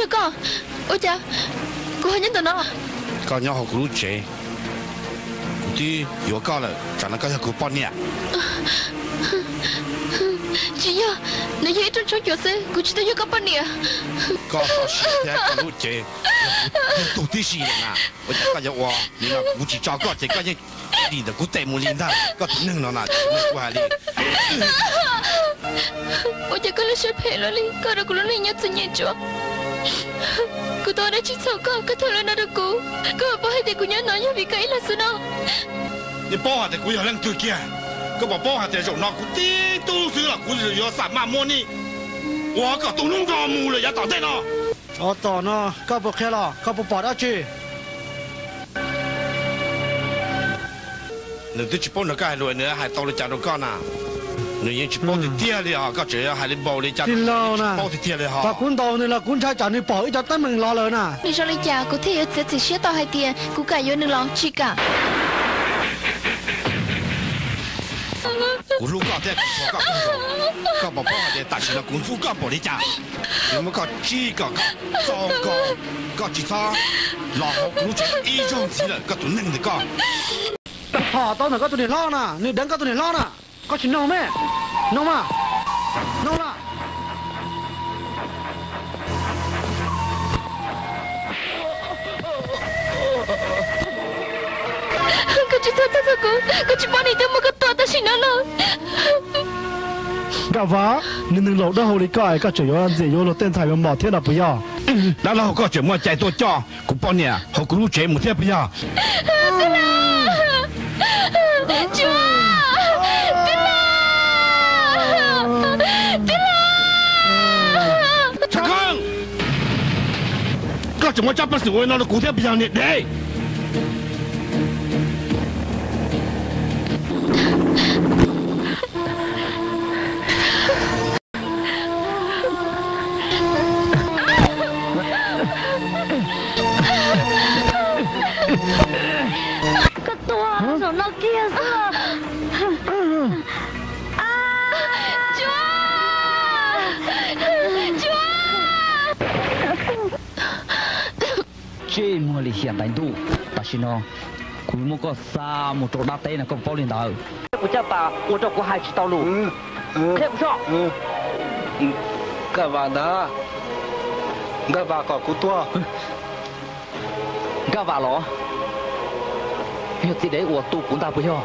Koj, ua cas kuv ho nyob ntawm no? Koj nyob hauv kuv lub tsev, kuv twb yuav koj lawm, tsam no koj yog kuv poj niam. Tsis yog, nws yog ib rooj tshoob cuav xwb, kuv tsis tau yog koj poj niam. Koj txhob siab thiab koj lub cev, yog kuv yog tus tib si lawm na, ua cas koj yuav ua li no? Kuv tsis tso koj ces koj yeej dim ntawm kuv tes mus li ntag. Koj tus neeg no na, tsis muaj kuv hais li. Ua cas koj lub siab phem luaj li, koj rau kuv lub neej nyob txom nyem tsuav. Kuv tau ua dab tsi txhaum koj, koj thiaj ua li no rau kuv? Koj puas paub hais tias kuv nyob no yog vim koj ib leeg xwb no? Nej paub hais tias kuv yog leej twg kiag? Koj puas paub hais tias zaum no kuv tib tug xwb los kuv yuav xam maj muab nej ua kom tu hnub nkaus mus lawm yav tom ntej no. Tsov tom no, koj puas qhia los koj puas pom dab tsi? Nws twb tsis paub nrog koj hais lus, nws hais tau li cas rau koj na? Nws yeej tsis paub tiag tiag li os, koj tseem hais li npaum li cas, tsis paub tiag tiag li os. Thaum kuv ntaus nws los kuv ntshai tsam nws pom ib cov teeb meem los lawm na. Nws zoo li cas kuv thiaj yuav txiav txim siab tau hais tias kuv kam yuav nws los tsis kam? Kuv hlub koj thiab kuv tshua koj kawg nkaus. Koj puas paub hais tias tam sim no kuv ntxub koj npaum li cas? Kuv muab koj tsij kom koj txaus nkaus, koj tsis txhob los hauv kuv lub tsev ib zaug ntxiv lawm, koj tus neeg ntawm koj. Phom tau ntawm koj tus niam hlob na, nws deev koj tus niam hlob na. Koj tsis noog me, noog mas, noog na. Koj tsis txhob txhawj txog kuv, kuv tsis pub niam tij muab koj tua tam sim no los. Nkaj Vaj, niag neeg laus dawb hau li koj es koj tseem yuav ntxias yuav luag tej ntxhais mos mos thiab no puas yog? Dab laug, koj tseem muaj cai tuaj coj kuv poj niam hauv kuv lub tsev mus thiab puas yog? Tij laug, tij laug, tij laug. Tshaj Kheej, koj tseem muaj tsab peev xwm ua li no rau kuv thiab puas yog niag dev? Koj tuag zaum no kiag xwb. Tsuav! Tsuav! Ntsej muag lim hiam ntaiv ntuj, tam sim no kuv muab koj xa mus rau dab teb no koj paub li ntawd. Kuv caj pas ua rau kuv hais tsis tau lus. Qhia kuv soj. Nkaj Vaj ntag, Nkaj Vaj kom kuv tuag. Nkaj Vaj los yog txiv dev uas tu kuv ntag puas yog?